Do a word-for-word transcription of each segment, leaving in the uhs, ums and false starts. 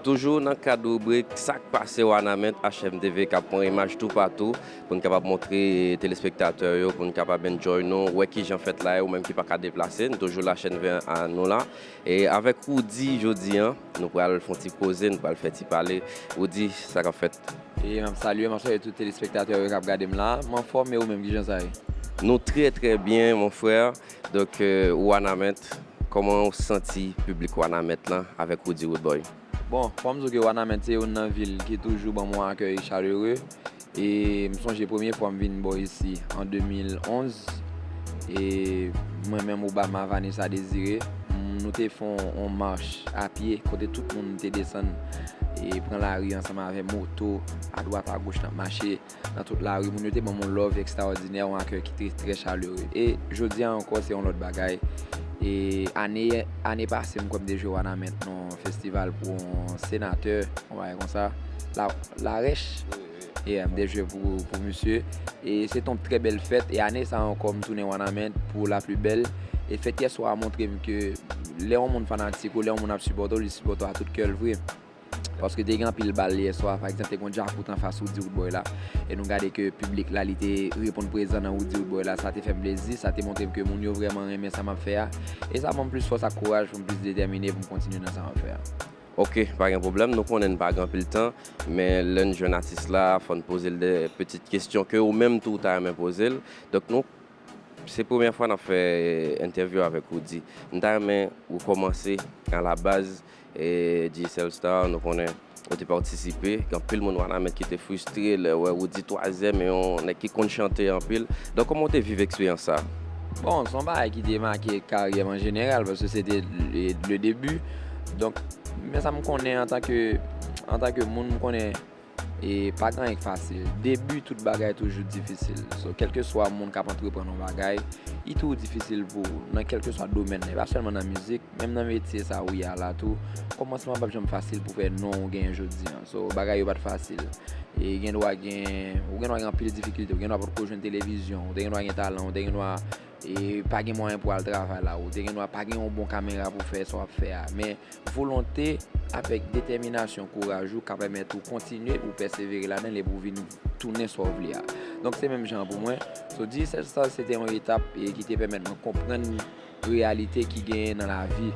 Toujou nan kad ribrik Sa k pase Wanament, H M T V k ap pran imaj toupatou pou n kapab montre telespektatè yo, pou n kapab enjoy nou, wè kijan fèt la ye, ou menm ki pa ka deplase, n toujou la, H M T V a nou la. E avèk Roody jodi a, nou pral fè yon ti koze, nou pral fè ti pale. Roody, sa k ap fèt? E m ap salye, m ap salye tout telespektatè yo k ap gade m la. M anfòm, e ou menm, kijan sa ye? Nou trè, trè byen, mon frè. Donk, euh, Wanament, kòman w santi piblik Wanament lan avèk Roody Roodboy? Bon, fò m di w ke Wanament se youn nan vil ki toujou ban m yon akèy chalere. E m sonje premye fwa m vin bò isi an de mil onz. E mwen menm, Obama, Vanessa Désiré, m- nou te fè yon, yon mach a pye kote tout moun te desann e pran lari ansanm avè moto, adwat agoch n ap mache nan tout lari. Moun yo te ban m yon love ekstraòdinè, yon akèy ki te trè chalere. E jodi a ankò, se yon lòt bagay. E ane, ane pase, m kwè m te jwe Wanament nan yon festival pou yon senatè, yon bagay konsa. La, Larèch. Yeah, m te jwe pou, pou misye. E se te yon trè bèl fèt. E ane sa ankò, m tounen Wanament pou la pli bèl. E fèt yè swa a montre m ke lè yon moun fanatik ou, lè yon moun ap sipòte w, li sipòte w a tout kè l vre. Paske te gen anpil bal yè swa, pa egzanp, te gen yon djakout anfas Roody Roodboy la. E nou gade ke piblik la, li te reponn prezan nan Roody Roodboy la. Sa te fè m plezi, sa te montre m ke moun yo vrèman renmen sa m ap fè a. E sa ban m plis fòs ak kouraj pou m plis detèmine pou m kontinye nan sa m ap fè a. Ok, pa gen pwoblèm, nou konnen n pa gen anpil tan, men lè n jwenn atis la, fò n poze l de pitit kesyon ke ou menm tou w ta renmen poze l. Donk nou, se premyè fwa n ap fè entèvyou avèk Roody. M ta renmen ou kòmanse alabaz, e Digicel Star, nou konnen ou te patisipe, gen anpil moun Wanament ki te fristre lè yo wè Roody twazyèm, e yon nèg ki konn chante anpil. Donk kòman w te viv eksperyans sa? Bon, se yon bagay ki te make karyè m an jeneral, paske se te le, le debi. Donk, men sa m konnen antanke, antanke moun, m konnen e pa gen anyen k fasil. Debi tout bagay toujou difisil. So, kèlkeswa moun k ap antreprann yon bagay, li toujou difisil pou ou nan kèlkeswa domèn nan. E pa sèlman nan mizik, menm nan metye sa ou ye a la tou, kòmansman p ap janm fasil pou fè non w genyen jodi a. So, bagay yo pa t fasil. E gen dwa gen, ou gen dwa gen anpil difikilte, ou gen dwa potko jwenn televizyon, ou te gen dwa gen talan, ou te gen dwa e pa gen mwayen pou al travay la, ou te gen dwa pa gen yon bon kamera pou fè sa w ap fè a. Men volonte avèk detèminasyon, kouraj ou ka pèmèt ou kontinye, ou pèsevere ladan l epi ou vin tounen sa w vle a. Donk se menm jan an pou mwen. So Digicel Star se te yon etap e ki te pèmèt mwen konprann reyalite ki genyen nan lavi.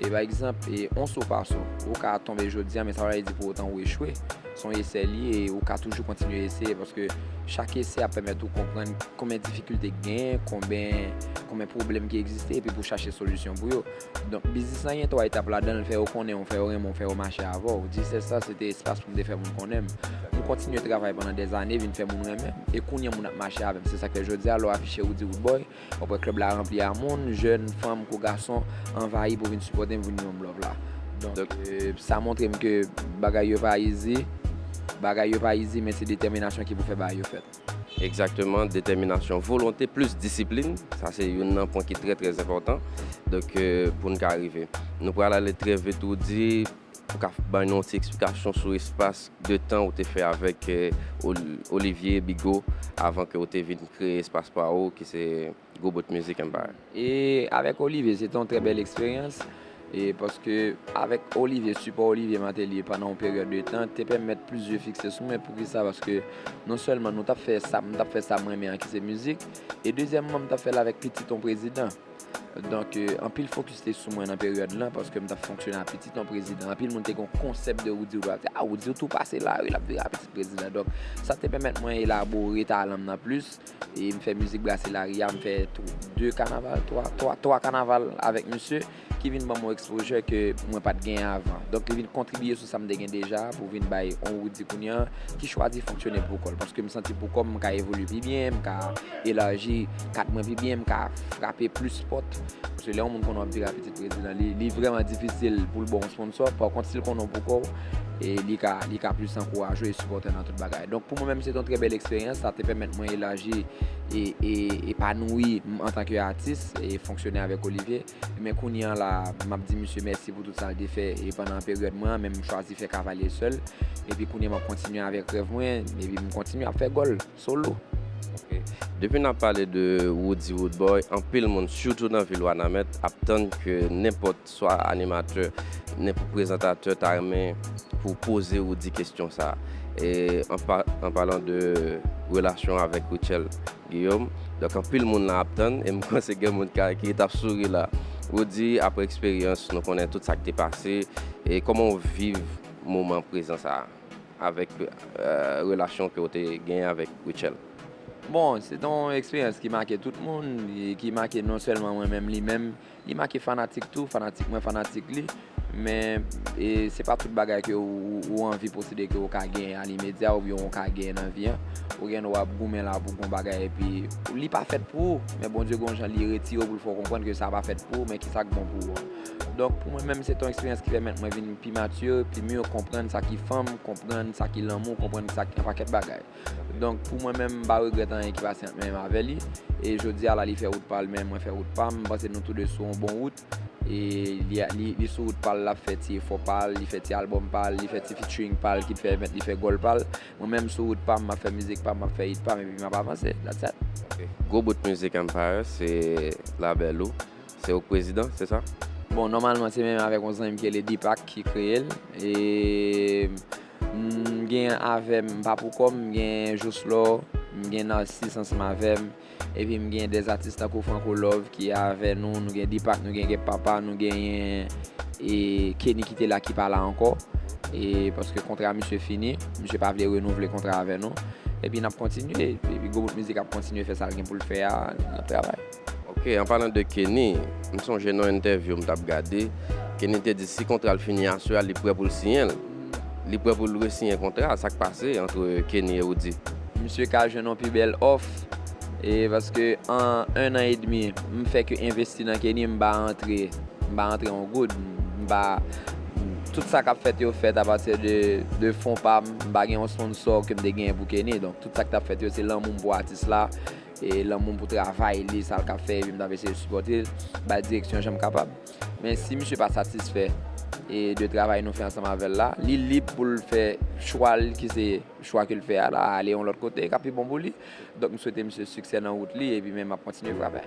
E pa egzanp, e on so pa so, ou ka tonbe jodi a, men sa pa vle di pou otan ou echwe. Se yon esè li ye, e ou ka toujou kontinye eseye, paske chak esè ap pèmèt ou konprann konbyen difikilte k genyen, konbyen, konbyen pwoblèm ki egziste, epi pou chache solisyon pou yo. Donk, biznis lan gen twa etap ladan l, fè yo konnen w, fè yo renmen w, fè yo mache avè w. Digicel Star se te espas pou m te fè moun konnen m. M kontinye travay pandan dèzane, vin fè moun renmen m. E kounye a moun ap mache avè m. Se sa k fè jodi a, lè w afiche Roody Roodboy, w ap wè klèb la ranpli a moun, jèn, fanm kou gason, anvayi pou vin sipòte m, vin ban m love la. Donk, e, sa montre m ke bagay yo pa easy, bagay yo pa easy, men se detèminasyon ki pou fè bagay yo fèt. Egzakteman, detèminasyon, volonte plis disiplin, sa se youn nan pwen ki trè, trè enpòtan. Donk, e, pou n ka rive. Nou pral ale trè vit, Roody, ou ka ban nou yon ti eksplikasyon sou espas de tan ou te fè avèk, e, Ol- Olivier Bigot avan ke ou te vin kreye espas pa ou, ki se Gwo Bout Music Empire? E avèk Olivier, se te yon trè bèl eksperyans. E paske avèk Olivier, sipò Olivier Martelly pandan yon peryòd de tan te pèmèt plis je fikse sou mwen. Poukisa? Paske non sèlman nou t ap fè sa, m t ap fè sa m renmen an ki se mizik. E dezyèmman, m t ap fè l avèk pitit yon prezidan. Donk, e, anpil fokis te sou mwen nan peryòd lan, paske m t ap fonksyone a pitit yon prezidan. Anpil moun te gen yon konsèp de Roody, yo t ap di, a, Roody tou pase lari, l ap vire a pitit prezidan. Donk, sa te pèmèt mwen elabore talan m nan plis. E m fè mizik brase lari a, m fè tou, de kanaval, twa, twa, twa kanaval avèk misye, ki vin ban m yon exposure ke mwen pa t genyen avan. Donk, li vin kontribiye sou sa m te gen deja pou vin bay yon Roody kounye a ki chwazi fonksyone pou kò l. Paske m santi pou kò m, m ka evolye pi byen, m ka elaji kad mwen pi byen, m ka frape plis pòt. Paske lè yon moun konnen w ap vire a pitit prezidan, li, li vrèman difisil pou l ba w yon sponsor. Pa kont, si l konnen w pou kò w, e li ka, li ka plis ankouraje w e sipòte w nan tout bagay. Donk, pou mwen menm, se te yon trè bèl eksperyans. Sa te pèmèt mwen elaji e, e epanoui m antanke atis e fonksyone avèk Olivier. Men kounye a la, m ap di misye mèsi pou tout sa l te fè e pandan peryòd mwen an, men m chwazi fè kavalye sèl. Epi kounye a m ap kontinye avèk rèv mwen, epi m kontinye ap fè gòl solo. Ok. Depi n ap pale de Roody Roodboy, anpil moun, sitou nan vil Wanament, ap tann ke nenpòt swa animatè, nenpòt prezantatè ta renmen pou poze Roody kesyon sa. E an, pa, an palan de relasyon avèk Rutshelle Guillaume, donk anpil moun la ap tann, e m panse gen moun ka, ki t ap souri la. Roody, apre eksperyans, nou konnen tout sa k te pase, e kòman w viv moman prezan sa a avèk, euh, relasyon ke w te genyen avèk Rutshelle? Bon, se te yon eksperyans ki make tout moun, e ki make non sèlman mwen menm, li menm, li make fanatik tou, fanatik mwen, fanatik li. Men, e, se pa tout bagay ke ou, ou anvi posede ke ou ka genyen a limedya oubyen ou ka genyen nan vi an. Ou gen dwa ap goumen la pou gon bagay epi li pa fèt pou ou, men Bondye gon jan li retire w pou l fè w konprann ke sa pa fèt pou ou, men ki sa k bon pou ou an. Donk, pou mwen menm, se te yon eksperyans ki pèmèt mwen vin pi matye, pi mye, konprann sa ki fanm, konprann sa ki lanmou, konprann sa ki yon pakèt bagay. Donk, pou mwen menm, m pa regrèt anyen ki pase ant mwen menm avè li. E jodi a la, li fè wout pa l, men mwen fè wout pa m. M panse nou tou de sou yon bon wout. E li, li, li sou wout pa l, l ap fè ti efò pa l, li fè ti albòm pa l, li fè ti featuring pa l ki pèmèt li fè gòl pa l. Mwen menm sou wout pa m, m ap fè mizik pa m, m ap fè hit pa m, epi m ap avanse. That's it. Ok. Gwo bout Music Empire, se labèl ou. Se ou k prezidan, se sa? Bon, nòmalman, se menm avèk yon zanmi m ki rele Deepak ki kreye l. E m gen avè m, m pa pou kò m, m gen Jocelor, m gen Narcisse ansanm avè m. Epi m gen dè atis tankou Franco Love ki avè nou, nou gen Deepak, nou gen Gep Papa, nou genyen e Kenny ki te la ki pa la ankò. E paske kontra misye fini, misye pa vle renouvle kontra avè nou. Epi n ap kontinye, epi Gwo Bout Mizik ap kontinye fè sa l gen pou l fè a, n ap travay. Ok, an palan de Kenny, m sonje nan yon entèvyou m t ap gade, Kenny te di si kontra l fini aswè a, li prè pou l siyen l. Li prè pou l resiyen kontra, sa k pase ant Kenny e Roody? Misye ka jwenn yon pi bèl òf, e paske an enn an edmi, m fè ke envesti nan Kenny, m pa antre, m pa antre yon goud, m pa, tout sa k ap fèt yo fèt apati de, de fon pa m, m pa gen yon sponsò ke m te genyen pou Kenny, donk tout sa k t ap fèt yo se lanmou m pou atis la, e lanmou m pou travay li, sa l k ap fè, epi m t ap eseye sipòte l, ba l direksyon jan m kapab. Men si misye pa satisfè e de travay nou fè ansanm avè l la, li lib pou l fè chwa l ki se chwa ke l fè a la, ale yon lòt kote, k ap pi bon pou li. Donk, m swete misye siksè nan wout li, epi men m ap kontinye frape.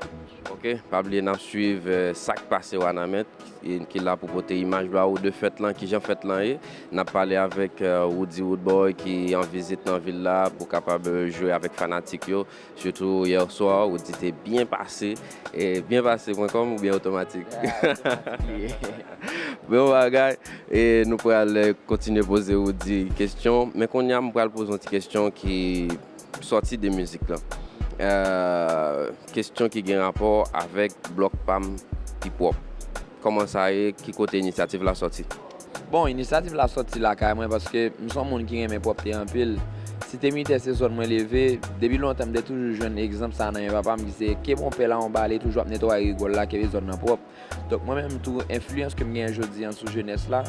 Ok, pa bliye n ap swiv, eh, sa k pase Wanament, ki, ki la pou pote imaj ba ou de fèt lan, kijan fèt lan ye. N ap pale avèk, eh, Roody Roodboy ki an vizit nan vil la pou kapab, eh, jwe avèk fanatik yo. Sitou yè swa, Roody te byen pase. E byen pase pwen kòm oubyen otomatik? Ah, otomatik li ye. Bon bagay. E nou pral, eh, kontinye poze Roody kesyon. Men kounye a, m pral poze yon ti kesyon ki sòti de mizik lan. Eh, kesyon ki gen rapò avèk Blòk Pa M Pi Pwòp. Kòman sa ye? Ki kote inisyativ la sòti? Bon, inisyativ la sòti lakay mwen paske m se yon moun ki renmen pwòpte anpil. Site Militè se zòn mwen leve. Depi lontan, m te toujou jwenn egzanp sa nan men papa m ki se Kenbe yon pèl a yon bale, toujou ap netwaye rigòl la, kenbe zòn nan pwòp. Donk, mwen menm tou, enfliyans ke m genyen jodi a sou jenès la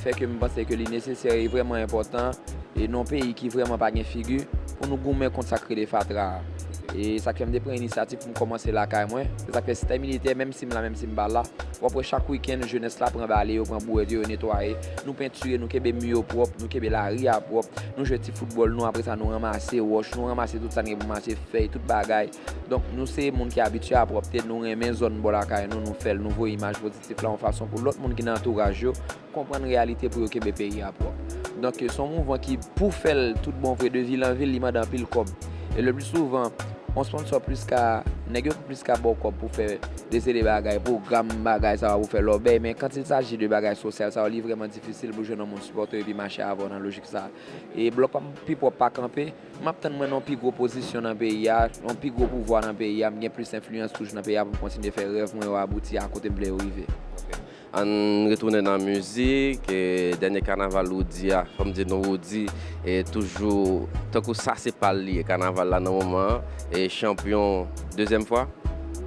fè ke m panse ke li nesesè e vrèman enpòtan, e nan yon peyi ki vrèman pa gen figi, pou nou goumen kont sa k rele fatra a. E sa k fè m te pran inisyativ pou m kòmanse lakay mwen. Se sa k fè Site Militè, menm si m la, menm si m pa la, w ap wè chak wikenn, jenès la pran bale yo, pran bouwèt yo, yo netwaye. Nou pentire, nou kenbe mi yo pwòp, nou kenbe lari a pwòp, nou jwe ti foutbòl nou, apre sa nou ranmase wòch, nou ranmase tout sa n gen pou mache, fèy, tout bagay. Donk, nou se moun ki abitye a pwòpte, nou renmen zòn bò lakay nou, nou fè l, nou voye imaj pozitif la yon fason pou lòt moun ki nan antouraj yo konprann reyalite pou yo kenbe peyi a pwòp. Donk, se yon mouvman ki, pou fè l tout bon vre, de vil an vil, li mande anpil kòb. E le pli souvan, yon sponsò plis ka, nèg yo plis ka ba w kòb pou fè de seri de bagay, pwogram, bagay sa yo pou fè lòbèy, men quand il s'agit de bagay sosyal sa yo, li vrèman difisil pou jwenn yon moun sipòte w epi mache avè w nan lojik sa a. E Blòk Pa M Pi Pwòp pa kanpe, m ap tann mwen nan yon pi gwo pozisyon nan peyi a, yon pi gwo pouvwa nan peyi a, m gen plis enfliyans toujou nan peyi a pou m kontinye fè rèv mwen yo abouti a kote m vle yo rive. Ok. Ann retounen nan mizik, e, dènye kanaval Roody a, fò m di nou Roody, e, toujou, tankou sa se pa l li ye, kanaval la nan moman an, e, chanpyon dezyèm fwa.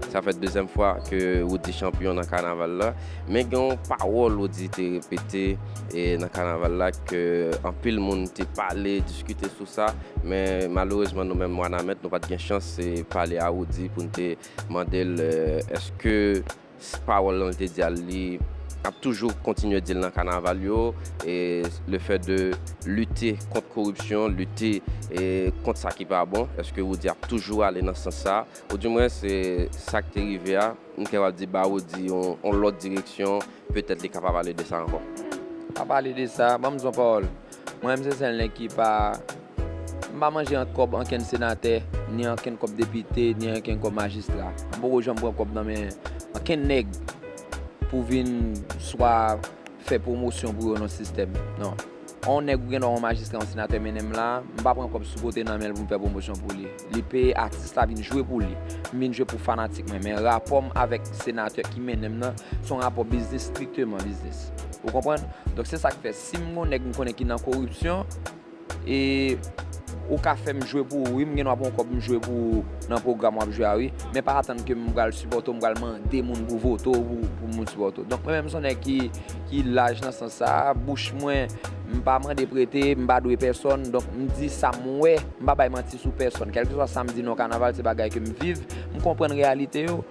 Sa fè dezyèm fwa ke Roody chanpyon nan kanaval la. Men gen yon pawòl Roody te repete, e, nan kanaval la ke anpil moun te pale, diskite sou sa. Men malerezman, nou menm Wanament, nou pa t gen chans, e, pale a Roody pou n te mande l, e, èske s-, pawòl lan l te di a, li ap toujou kontinye di l nan kanaval yo, e le fait de lite kont koripsyon, lite e kont sa ki pa bon, èske Roody ap toujou ale nan sans sa? Oudimwen, se sa k te rive a, m kapab di ba Roody yon, yon lòt direksyon, petèt li kapab ale de sa ankò. Pa pale de sa, ban m di yon pawòl. Mwen menm se sèl nèg ki pa, m pa manje an kòb ankenn senatè, ni ankenn kòb depite, ni ankenn kòb majistra. M poko janm pran kòb nan men ankenn nèg pou vin swa fè pwomosyon pou yo nan sistèm. Non. On nèg ou gen dwa yon majistra, yon senatè mennen m la, m pa pran kòb sou kote nan men l pou m fè pwomosyon pou li. Li peye atis la vin jwe pou li. M vin jwe pou fanatik mwen. Men rapò m avèk senatè ki mennen m nan, se yon rapò biznis, strikteman biznis. Ou konprann? Donk se sa k fè, si m gon nèg m konnen ki nan koripsyon, e ou ka fè m jwe pou ou, wi, m gen dwa pran kòb m jwe pou ou nan pwogram w ap jwe a, wi. Men pa atann ke m pral sipòte w, m pral mande moun pou vote w, pou, pou moun sipòte w. Donk mwen menm se yon nèg ki, ki laj nan sans sa a, bouch mwen, m pa mande prete, m pa dwe pèsonn, donk m di sa m wè, m pa bay manti sou pèsonn. Kèlkeswa sa m di nan kanaval, se bagay ke m viv, m konprann reyalite yo.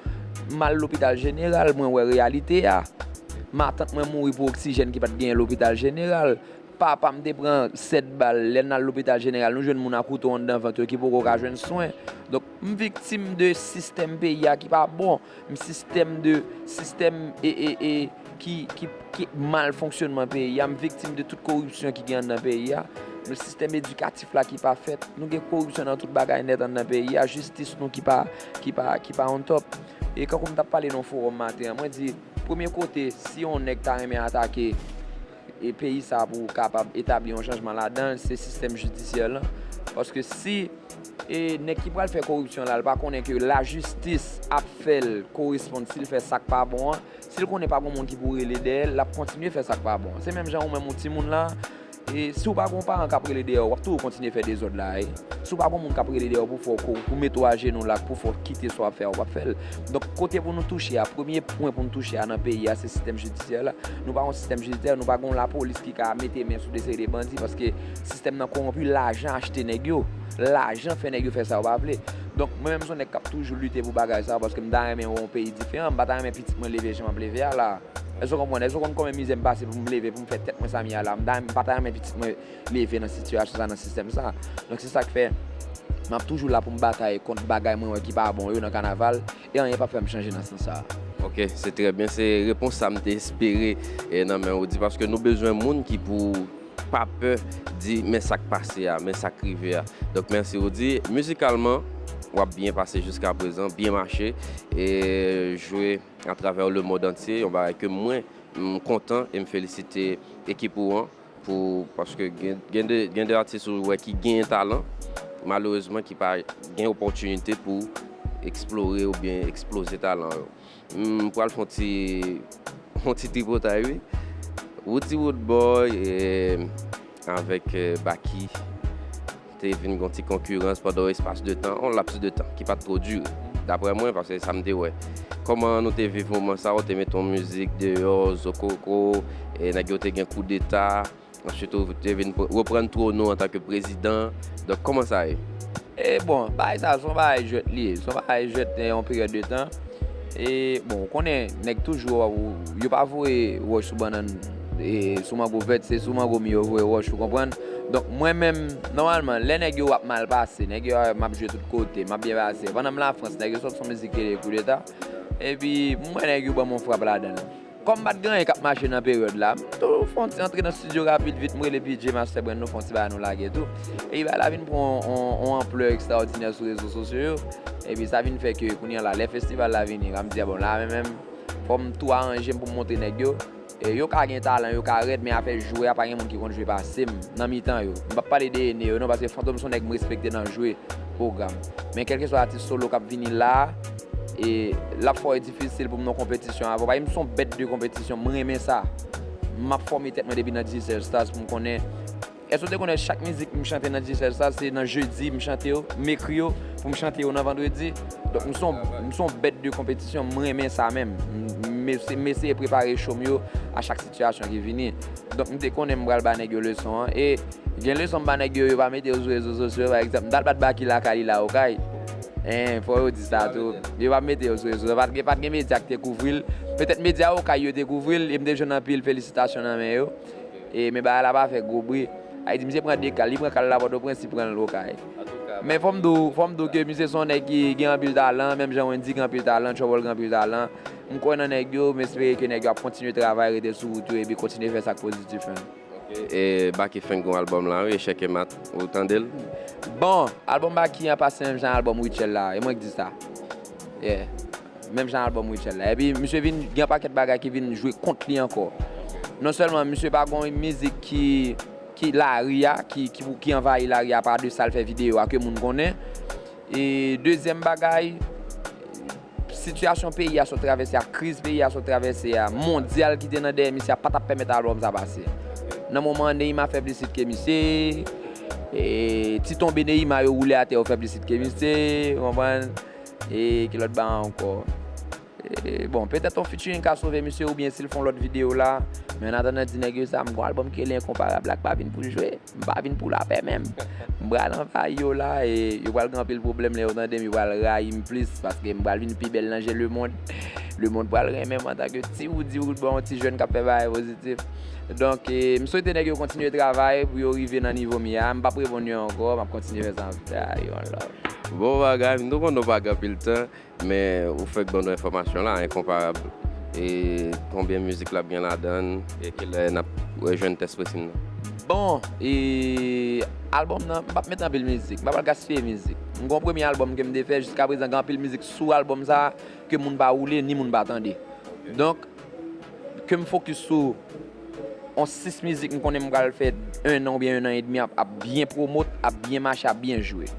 M al lopital jeneral, mwen wè reyalite a. Matant mwen mouri pou oksijèn ki pa t genyen lopital jeneral. Papa m te pran sèt bal, lè n al lopital jeneral, nou jwenn moun ak kouto anndan vant yo ki poko ka jwenn swen. Donk, m viktim de sistèm peyi a ki pa bon. M sistèm de, sistèm e, e, e, ki, ki, ki mal fonksyonman peyi a. M viktim de tout koripsyon ki gen anndan peyi a. Nou sistèm edikatif la ki pa fèt. Nou gen koripsyon nan tout bagay nèt anndan peyi a. Jistis nou ki pa, ki pa, ki pa on top. E kankou m t ap pale nan fowòm maten an, mwen di, premye kote, si yon nèg ta renmen atake e peyi sa pou kapab etabli yon chanjman ladan l, se sistèm jidisyè lan. Paske si e nèg ki pral fè koripsyon la, l pa konnen ke lajistis ap fè l koresponn si l fè sa k pa bon an, si l konnen pa gon moun ki pou rele dèyè l, l ap kontinye fè sa k pa bon an. Se menm jan ou menm ou timoun la, e si w pa gon paran k ap rele dèyè w, w ap toujou kontinye fè dezòd la, e si w pa gon moun k ap rele dèyè w pou fè w ko-, pou mete w ajenou la, pou fè w kite sa w ap fè a, w p ap fè l. Donk, kote pou nou touche a, premye pwen pou nou touche a nan peyi a, se sistèm jidisyè la. Nou pa gon sistèm jidisyè, nou pa gon lapolis ki ka mete men sou de seri de bandi, paske sistèm nan kowonpi, lajan achte nèg yo. Lajan fè nèg yo fè sa yo pa vle. Donk, mwen menm, se yon nèg k ap toujou lite pou bagay sa yo, paske m ta renmen wè yon peyi diferan. M pa ta renmen pitit mwen leve jan m ap leve a la. Èske w konprann? Èske w konn konbyen mizè m pase pou m leve, pou m fè tèt mwen sa m ye a la? M ta, m pa ta renmen pitit mwen leve nan sitiyasyon sa, nan sistèm sa. Donk, se sa k fè m ap toujou la pou m batay kont bagay mwen wè ki pa bon yo nan kanaval, e anyen p ap fè m chanje nan sans sa a. Ok, se trè byen. Se repons sa m te espere, e, nan men Roody, paske nou bezwen moun ki pou pa pè di, men sa k pase a, men sa k rive a. Donk, mèsi Roody. Mizikalman, w ap byen pase jiska prezan, byen mache, e jwe atravè lemonn antye, yon bagay ke mwen, m kontan e m felisite ekip ou an pou, paske gen, gen de, gen de atis ou wè ki genyen talan, malerezman ki pa gen opòtinite pou eksplore oubyen eksploze talan yo. M pral fè yon ti, yon ti tripotay, wi. Roody Roodboy, e, avèk, e, Baky, te vin gon ti konkirans pandan yon espas de tan, yon laps de tan ki pa t twò dire, daprè mwen, paske sa m te wè. Kòman nou te viv moman sa, ou te met yon mizik deyò, Zokoko, e nèg yo te gen koudeta, answit ou te vin pr-, reprann twòn ou antanke prezidan. Donk, kòman sa ye? E bon, bagay sa, se yon bagay jwèt li ye. Se yon bagay jwèt, e, yon peryòd de tan. E, bon, ou konnen, nèg toujou, ou, yo pa voye wòch sou bannann, e, sou mango vèt, se sou mango mi yo voye wòch, ou konprann? Donk, mwen menm, nòmalman, lè nèg yo ap mal pase, nèg yo wè m ap jwe tout kote, m ap byen pase. Pandan m Lafrans, nèg yo sot sou mizik rele koudeta. Epi, m wè nèg yo ban m yon frap ladan l. Kòm m pa t gen anyen k ap mache nan peryòd la, m tou fè yon ti antre nan estidyo rapid vit, m rele P J Master Brand, nou fè yon ti bagay, nou lage tou. Epi bagay la vin pran yon, yon, yon anplè ekstraòdinè sou rezo sosyo yo. Epi sa vin fè ke kounye a la, lè festival la vini, la m di, a bon, la menm, menm, fò m tou aranje m pou m montre nèg yo. E yo ka gen talan, yo ka rèd, men afè jwe a, pa gen moun ki konn jwe pase m nan mitan yo. M p ap pale de Ene yo non, paske Fantom se yon nèg m respekte nan jwe pwogram. Men kèlkeswa atis solo k ap vini la a, e l ap fè w difisil pou m nan konpetisyon avè w. Paske m se yon bèt de konpetisyon, m renmen sa. M ap fòme tèt mwen depi nan Digicel Stars pou m konnen. Èske w te konnen chak mizik m chante nan Digicel Stars, se nan jedi m chante yo, m ekri yo, pou m chante yo nan vandredi? Donk, m se yon, m se yon bèt de konpetisyon, m renmen sa menm. M, m, m eseye prepare show m yo a chak sitiyasyon ki vini. Donk, m te konnen m pral ba nèg yo leson an. E gen leson m ba nèg yo, yo pa mete yo sou rezo sosyo. Pa egzanp, m t al bat Baky lakay li la, okay? Hein, fò yo di sa tou. Yo pa mete yo sou rezo. Pa t gen, pa t gen medya ki te kouvri l. Petèt medya Okay yo dekouvri l, e m te jwenn anpil felisitasyon nan men yo. E, men bagay la pa fè gwo bri. Ayiti, misye pran de kal, li pran kal la Pòtoprens, li pran l Okay. Men fò m di w, fò m di w ke misye se yon nèg ki gen anpil talan, menm jan Wendy gen anpil talan, Trouble gen anpil talan. M kwè nan nèg yo, m espere ke nèg yo ap kontinye travay, rete sou wout yo, epi kontinye fè sa k pozitif, menm. E Baky fenk gen yon albòm la, wi, Echèk e Mat. Ou tande l? Bon, albòm Baky an pase menm jan albòm Rutshelle la, e mwen k di sa. Yeah. Menm jan albòm Rutshelle la. Epi, misye vin gen yon pakèt bagay ki vin jwe kont li ankò. Non sèlman misye pa gen yon mizik ki, ki lari a, ki, ki, ki anvayi lari a pa de sa l fè videyo a ke moun konnen. E dezyèm bagay, sitiyasyon peyi a sot travèse a, kriz peyi a sot travèse a, mondyal ki te nan dèyè misye a pa t ap pèmèt albòm sa pase. Nan moman an, Neymar fè plis it ke misye, e, ti tonbe Neymar yo woule atè yo fè plis it ke misye, ou konprann? E ki lòt bagay ankò? E, bon, petèt yon featuring ka sove misye oubyen si l fè yon lòt videyo la. Men an atandan di nèg yo sa, m gon albòm ki rele Enkonparab la k pa vin pou jwe. M pa vin pou lapè menm. M pral anvayi yo la e yo pral gen anpil pwoblèm lè yo tande m, yo pral rayi m plis paske m pral vin pi bèl nan je lemonn. Lemonn pral renmen m antanke ti Roody Rood, bon, yon ti jèn k ap fè bagay pozitif. Donk, e, m swete nèg yo kontinye travay pou yo rive nan nivo m ye a. M p ap reponn yo ankò, m ap kontinye fè sa m fè a, yo, one love. Bon bagay, m tou konnen w pa gen anpil tan. Men ou fèk ban nou enfòmasyon la, Enkonparab. E konbyen mizik l ap gen ladan l? E kilè n ap jwenn tèks presi m nan? Bon, e albòm nan, m p ap met anpil mizik, m pa pral gaspiye mizik. M gon premye albòm ke m te fè, jiska prezan gen anpil mizik sou albòm sa ke moun pa woule ni moun pa tande. Donk, ke m fokis sou yon sis mizik m konnen m pral fè en an oubyen en an edmi ap, ap byen pwomot, ap byen mache, ap byen jwe.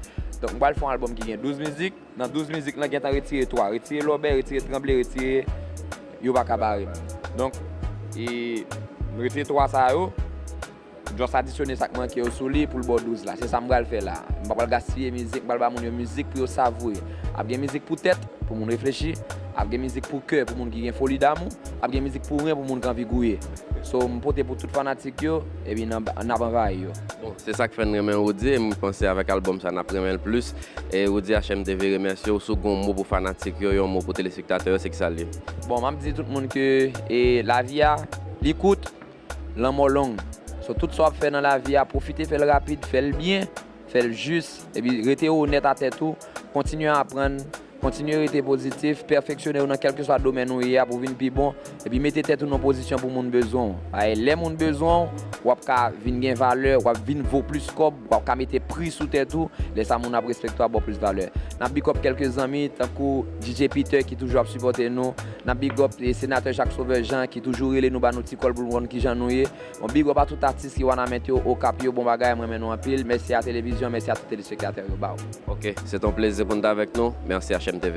Donk, m pral fè yon albòm ki gen douz mizik. Nan douz mizik lan gentan retire twa. Retire Lòbèy, retire Tranble, retire, yo pa ka bare m. Donk, e, m retire twa sa yo, just adisyone sa k manke yo sou li pou l ba w douz la. Se sa m pral fè la. M pa pral gaspiye mizik, m pral ba moun yo mizik pou yo savure. Ap gen mizik pou tèt, pou moun reflechi, ap gen mizik pou kè, pou moun ki gen foli damou, ap gen mizik pou ren, pou moun k anvi gouye. So, m pote pou tout fanatik yo, epi n ap, n ap anvayi yo. Bon, se sa k fè n renmen Roody, e m panse avèk albòm sa n ap renmen l plis. E Roody, H M T V remèsye w, si w gen yon mo pou fanatik yo, yon mo pou telespektatè yo, se kisa l ye? Bon, m ap di tout moun ke, e, lavi a, li kout, lanmò long. So, tout sa w ap fè nan lavi a, pwofite fè l rapid, fè l byen, fè l jis, epi rete onèt a tèt ou, kontinye aprann, kontinye rete pozitif, pèfeksyone w nan kèlkeswa domèn ou ye a pou w vin pi bon, epi mete tèt ou nan pozisyon pou moun bezwen w. Paske lè moun bezwen w, w ap ka vin gen valè, w ap vin vo plis kòb, w ap ka mete pri sou tèt ou, lè sa moun ap respekte w, ap ba w plis valè. N ap big up kèlke zanmi, tankou D J Peter ki toujou ap sipòte nou, n ap big up, e, Senatè Jacques Sauveur Jean ki toujou rele nou, ba nou ti kòl pou nou konn kijan nou ye. Bon, big up a tout atis ki wanament yo, Okap yo, bon bagay, m renmen nou anpil. Mèsi a televizyon, mèsi a tout telespektatè yo, baww. Ok, se t on plezi pou n t avèk nou. Mèsi H M T V.